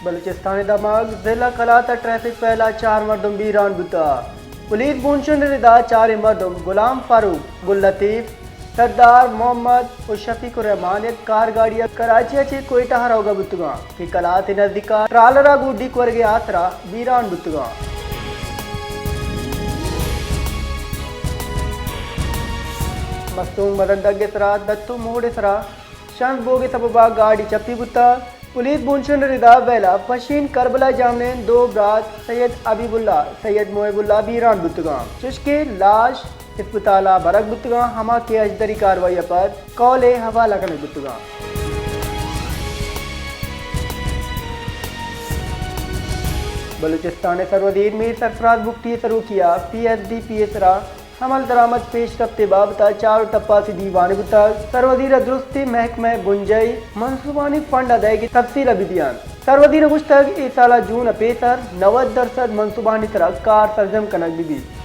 بلوچستان ءِ دمگ ضلع قلات ءَ ٹریفک فیل ءَ چار مردم بیران بوتگ۔ پولیس بونشن ءِ ردا چاریں مردم غلام فاروق، گل لطیف، سردار محمد ءُ شفیق الرحمان یک کار گاڑی ءَ کراچی ءَ چہ کوئٹہ ءَ روگ ءَ بوتگاں کہ قلات ءِ نزیک ءَ ٹرالر ءَ گوڈی کورگ ءِ ہاترا بیران بوتگاں۔ مستونگ مزن دگ ءِ سرا دتو موڑ ءِ سرا شنز بوگ ءِ سبب ءَ گاڑی چپی بوتگ۔ پولیس بونشن ءِ ردا ویل ءَ پشین کربلا جاہمنند ءِ دو برات سید حبیب اللہ، سید محب اللہ بیران بوتگاں، چشکہ لاش اسپتال ءَ برگ بوتگاں، ہما کہ ہژدری کاروائی ءَ پد کہول ءِ حوالہ کنگ بوتگاں۔ بلوچستان ءِ سروزیر میر سرفراز بگٹی ءِ سروکی ءَ پی ایس ڈی پی ءِ سرا عمل درآمد پیش رفت ءِ بابت ءَ چار ءُ ٹپاسی دیوانے بوتگ۔ سروزیر ءَ درستیں محکمہ ءِ بنجاہی منصوبانی فنڈ ءَ دئیگ ءِ تفصیل ءَ بدیانت۔ سروزیر ءَ گوشتگ، اے سال ءَ جون ءَ پیسر نود درسد منصوبہانی سرا کار سرجم کنگ بہ بیت۔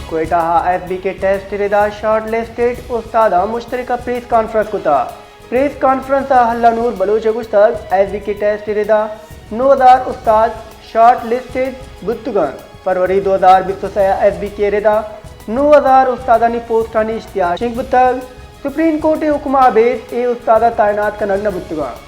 کوئٹہ ءَ ایف بی کے ٹیسٹ ءِ ردا شارٹ لسٹڈ استاداں مشترکہ پریس کانفرنس کتگ۔ پریس کانفرنس ءَ اللہ نور بلوچ ءَ گوشتگ، ایف بی کے ٹیسٹ ءِ ردا نو ہزار استاد شارٹ لسٹڈ بوتگ انت۔ فروری دو ہزار بیست ءُ سئے ءَ ایف بی کے ءِ ردا نو ہزار استادانی پوسٹانی اشتہار شنگ بوتگ۔ سپریم کورٹ ءِ حکم ءَ ابید اے استاد تعینات کنگ نہ بوتگ انت۔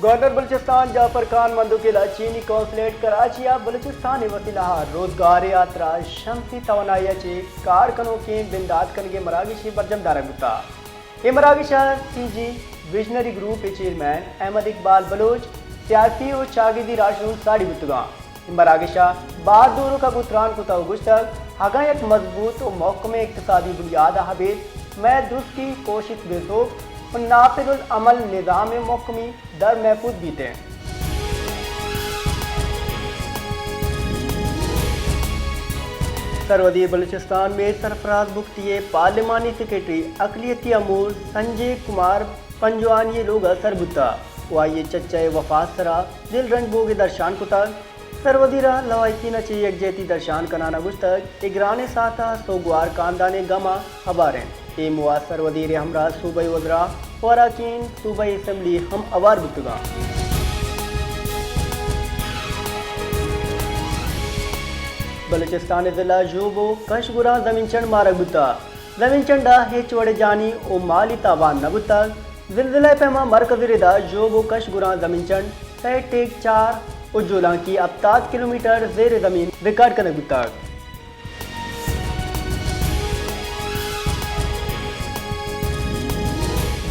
گورنر بلوچستان جعفر خان مندوخیل ءَ چینی قونصلیٹ کراچی ءَ بلوچستان ءِ وسیلہ ءَ روزگار ءِ ہاترا شمسی توانائی ءَ چہ کار کنوکیں بندات کنگ ءِ مراگشے برجم دارگ بوتگ۔ اے مراگش ءَ سی جی ویژنری گروپ ءِ چیئرمین احمد اقبال بلوچ، سیاسی ءُ چاگردی راہشون ساڑی بوتگاں۔ اے مراگش ءَ بار دورک ءَ گوں تران کتگ ءُ گوشتگ، اگاں یک مضبوط ءُ محکمیں اقتصادی بنیاد ءَ ابید مئے درستی کوشست بے سوب ءُ نافذ العمل نظام ءِ محکمی در محفوظ بیت انت۔ سروزیر بلوچستان میر سرفراز بگٹی ءِ پارلیمانی سیکرٹری اقلیتی امور سنجے کمار پنجوانی ءِ لوگ ءَ سر بوتگ ءُ آئی ءِ چچ ءِ وفات ءِ سرا دل رنج بوگ ءِ درشان کتگ۔ سروزیر ءَ لواحقین ءَ چہ یکجہتی درشان کنان ءَ گوشتگ کہ گرانیں ساعت ءَ سوگوار کاندان ءِ گم ءَ ہوار انت۔ اے موہ ءَ سروزیر ءِ ہمراہ صوبائی وزراء ءُ اراکین صوبائی اسمبلی ہم ہوار بوتگاں۔ بلوچستان ءِ ضلع ژوب ءُ کشگراں زمین چنڈ مارگ بوتگ۔ زمین چنڈ ءَ ہچ وڑیں جانی ءُ مالی تاوان نہ بوتگ۔ زلزلہ ءِ پیما مرکز ءِ ردا ژوب ءُ کشگراں زمین چنڈ سئے ٹیک چار ءُ جولانکی ہپتاد کلومیٹر زیر زمین ریکارڈ کنگ بوتگ۔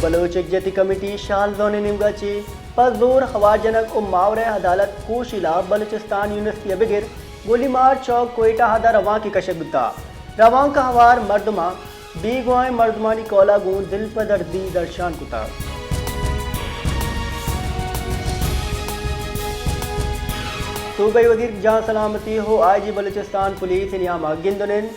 بلوچ یکجہتی کمیٹی شال زون ءِ نیمگ ءَ چہ پہ زور ہوار جنگ ءُ ماورائے عدالت کوش ءِ ہلاپ بلوچستان یونیورسٹی ءَ بگر گولی مار چوک کوئٹہ ءَ داں روانکے کشگ بوتگ۔ روانک ءَ ہوار مردماں بیگواہیں مردمانی کہول ءَ گوں دلپدردی درشان کتگ۔ صوبائی وزیر جان سلامتی ءُ آئی جی بلوچستان پولیس ءِ نیام ءَ گند ءُ نند۔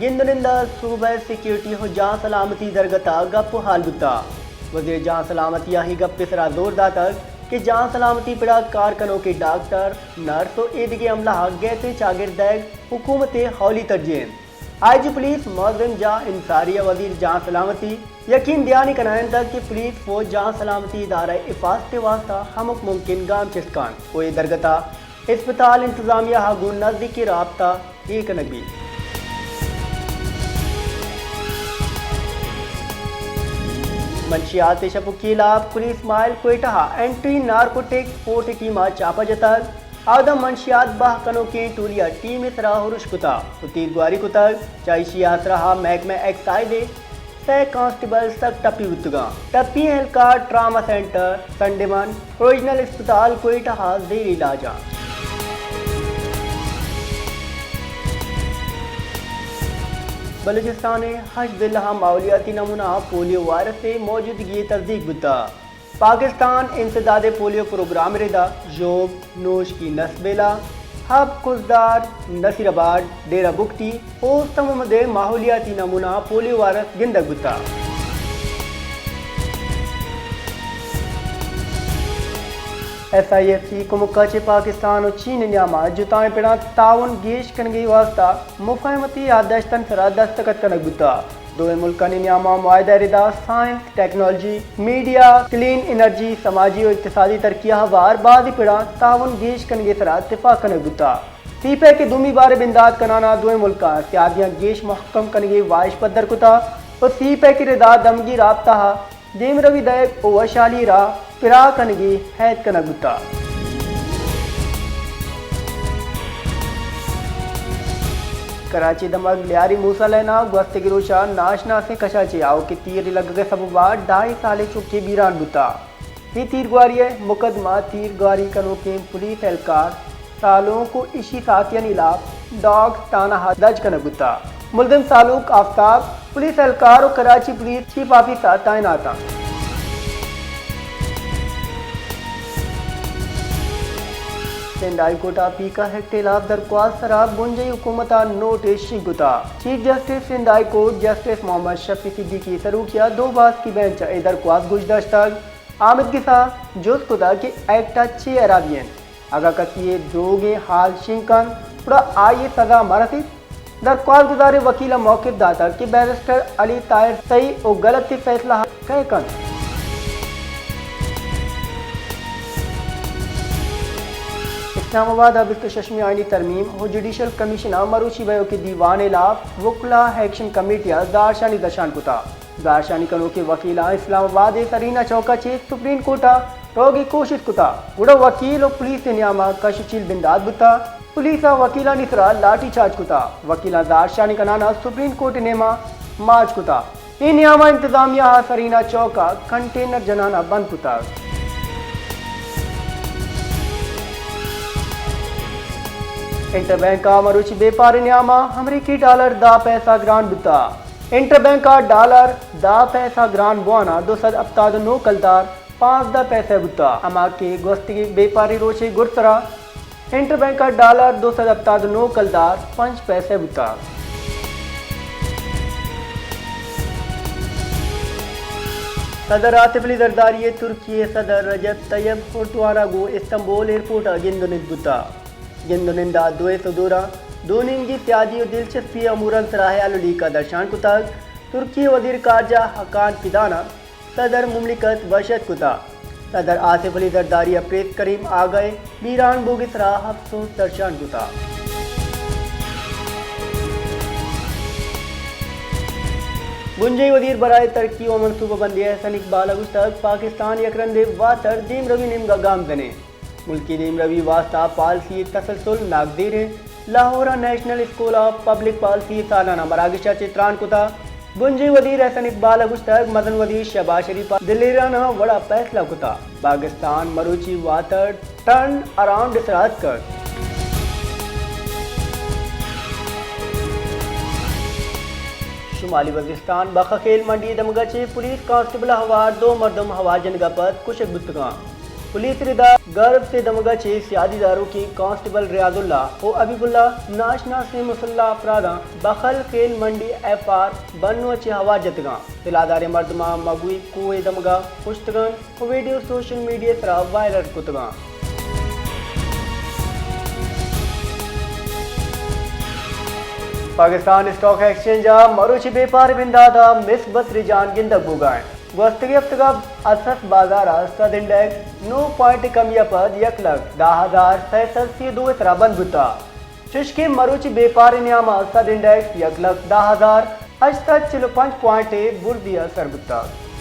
گند ءُ نند ءَ صوبہ سیکورٹی ءُ جان سلامتی درگت ءَ گپ ءُ ہال بوتگ۔ وزیر جان سلامتی ءَ اے گپ ءِ سرا زور داتگ کہ جان سلامتی پڑ ءَ کار کنوکیں ڈاکٹر، نرس ءُ ایدگہ عملہ ءَ گیسیں چاگرد دئیگ حکومت ءِ اولی ترجیح انت۔ آئی جی پولیس معظم جان انصاری ءَ وزیر جان سلامتی یقین دہانی کنائینتگ کہ پولیس فوج جان سلامتی ادارہ ءِ حفاظت ءِ واستہ ہمک ممکن گام چست کنت ءُ اے درگت ءَ اسپتال انتظامیہ ءَ گوں نزیکیں رابطہ ایر کنگ بیت۔ منشیات ءِ شپکی ہلاپ پولیس مائل کوئٹہ ءَ اینٹی نارکوٹک فورس ءِ ٹیم ءَ چاپہ جتگ۔ اود ءَ منشیات بہا کنوکیں ٹولی ءَ ٹیم ءِ سرا ارش کتگ ءُ تیرگواری کتگ۔ چہ ایشی ءِ آسرا ءَ محکمہ ایکسائز ءِ سئے کانسٹیبل سک ٹپی بوتگاں۔ ٹپی اہلکار ٹراما سینٹر سنڈیمن، پروویژنل اسپتال کوئٹہ ءَ زیر علاج اَنت۔ بلوچستان ءِ ہشت ضلع ءَ ماحولیاتی نمونہ ءَ پولیو وائرس ءِ موجودگی ءِ تصدیق بوتگ۔ پاکستان انسداد پولیو پروگرام ءِ ردا ژوب، نوشکی، نسبیلہ، حب، خضدار، نصیر آباد، ڈیرہ بگٹی، اوست ءُ ممد ءِ ماحولیاتی نمونہ ءَ پولیو وائرس گندگ بوتگ۔ ایس آئی ایف سی کمک ءَ چہ پاکستان ءُ چین ءِ نیام ءَ جتائیں پڑاں تعاون گیش کنگ ءِ واستہ مفاہمتی یادداشتانی سرا دستخط کنگ بوتگ۔ دوئیں ملکانی نیام ءَ معاہدہ ءِ ردا science, technology, media, clean energy, سماجی ءُ اقتصادی ترقی ءَ ہوار بازیں پڑاں تعاون گیش کنگ ءِ سرا اتفاق کنگ بوتگ۔ سی پیک ءِ دومی بار ءِ بندات کنان ءَ دوئیں ملکاں سیادیاں گیش مھکم کنگ ءِ واہش پدر کتگ ءُ سی پیک ءِ ردا دمگی رابطہ ءَ دیمروی دئیگ ءُ وشھالی ءِ راہ پراہ کنگ ءِ ہئیت کنگ بوتگ۔ کراچی ءِ دمگ لیاری موسی لین ءَ گوستگیں روچ ءَ ناشناسیں کش ءَ چہ آؤکیں تیر لگگ ءِ سبب ءَ ڈھائی سالیں چکے بیران بوتگ۔ اے تیرگواری ءِ مقدمہ تیرگواری کنوکیں پولیس اہلکار سالونک ءُ ایشی ساتھیانی ہلاپ ڈاگ تھانہ ءَ درج کنگ بوتگ۔ ملزم سالونک آفتاب پولیس اہلکار ءُ کراچی پولیس چیف آفیس ءَ تعینات اَنت۔ سندھ ہائی کورٹ ءَ پیکا ایکٹ ءِ ہلاپ درخواست ءِ سرا بنجاہی حکومت ءَ نوٹس شنگ کتگ۔ Chief justice Sindh high court justice Muhammad Shafi Siddiqui ءِ سروکی ءَ دو باسکی بینچ ءَ اے درخواست گوش داشتگ۔ آمدگس ءَ جست کتگ کہ ایکٹ ءَ چے ہرابی اِنت؟ اگاں کسے ءَ دروگیں ہال شنگ کنت، گڑا آئی ءَ سزا مہ رسیت؟ درخواست گزار ءِ وکیل ءَ موقف داتگ کہ بیرسٹر علی طاہر صحیح ءُ غلط ءِ فیصلہ کئے کنت؟ اسلام آباد ءَ بیست ءُ ششمی آئینی ترمیم ءُ جوڈیشل کمیشن ءَ مروچی بئیوکیں دیوان ءِ ہلاپ وکلاء ایکشن کمیٹی ءَ زہرشانی درشان کتگ۔ زہرشانی کنوکیں وکیلاں اسلام آباد ءِ سرینا چوک ءَ چہ سپریم کورٹ ءَ روگ ءِ کوشست کتگ، گڑا وکیل ءُ پولیس ءِ نیام ءَ کش ءُ چیل بندات بوتگ۔ پولیس ءَ وکیلانی سرا لاٹھی چارج کتگ۔ وکیلاں زہرشانی کنان ءَ سپریم کورٹ ءِ نیام ءَ مارچ کتگ۔ اے نیام ءَ انتظامیہ ءَ سرینا چوک ءَ کنٹینر جنان ءَ بند کتگ۔ انٹر بینک ءَ مروچی بیپار ءِ نیام ءَ امریکی ڈالر دہ پیسہ گران بوتگ۔ انٹر بینک ءَ ڈالر دہ پیسہ گران بوان ءَ دو سد ہپتاد ءُ نو کلدار پانزدہ پیسہ بوتگ، ہما کہ گوستگیں بیپاری روچ ءِ گڈسرا انٹر بینک ءَ ڈالر دو سد ہپتاد ءُ نو کلدار پنچ پیسہ بوتگ۔ صدر آصف علی زرداری ءَ ترکی ءِ صدر رجب طیب اردوان ءَ گوں استنبول ایئرپورٹ ءَ گند ءُ نند بوتگ۔ گند ءُ نند ءَ دوئیں سدوراں دو نیمگی سیادی ءُ دلچسپی امورانی سرا ہیال ءُ لیکہ درشان کتگ۔ ترکی ءِ وزیر خارجہ حقان فیدان ءَ صدر مملکت وش اتک کتگ۔ صدر آصف علی زرداری ءَ پریس کریم آغا ءِ بیران بوگ ءِ سرا افسوس درشان کتگ۔ بنجاہی وزیر برائے ترقی ءُ منصوبہ بندی احسن اقبال ءَ گوشتگ، پاکستان یک رندے واتر دیمروی نیمگ ءَ گام زن ایں۔ ملکی دیمروی ءِ واستہ پالیسی ءِ تسلسل ناگزیر اِنت۔ لاہور ءَ national school of public policy ءِ سالانہ مراگش ءَ چہ تران کتگ۔ بنجاہی وزیر احسن اقبال ءَ گوشتگ، مزن وزیر شہباز شریف ءَ دلیرانہ وڑ ءَ پیسلہ کتگ۔ پاکستان مروچی واتر ٹرن اراؤنڈ ءِ سرا اتکگ۔ شمالی وزیرستان بخ ءِ کھیل منڈی ءِ دمگ ءَ چہ پولیس کانسٹیبل ءَ ہوار دو مردم ہوار جنگ ءَ پد کشگ بوتگ اَنت۔ پولیس ءِ ردا گربز ءِ دمگ ءَ چہ سیادی داروکیں کانسٹیبل ریاض اللہ ءُ حبیب اللہ ناشناسیں مسلح افراداں بخل کھیل منڈی ایف آر بنو ءَ چہ ہوار جتگ اَنت۔ سلاہداریں مردماں مگوی کوہ ءِ دمگ ءَ کشتگ اَنت ءُ ویڈیو سوشل میڈیا ءِ سرا وائرل کتگ اَنت۔ پاکستان اسٹاک ایکسچینج ءَ مروچی بیپار ءِ بندات ءَ مثبت رجحان گندگ بوگ ءَ اِنت۔ گوستگیں ہفتگ ءَ اسس بازار ءَ سد انڈیکس نو پوائنٹ کمی ءَ پد یک لکھ دہ ہزار سئے سد سی ءُ دو ءِ سرا بند بوتگ، چوشکہ مروچی بیپار ءِ نیام ءَ سد انڈیکس یک لکھ دہ ہزار ہشت سد چل ءُ پنچ پوائنٹ ءِ برزی ءَ سر بوتگ۔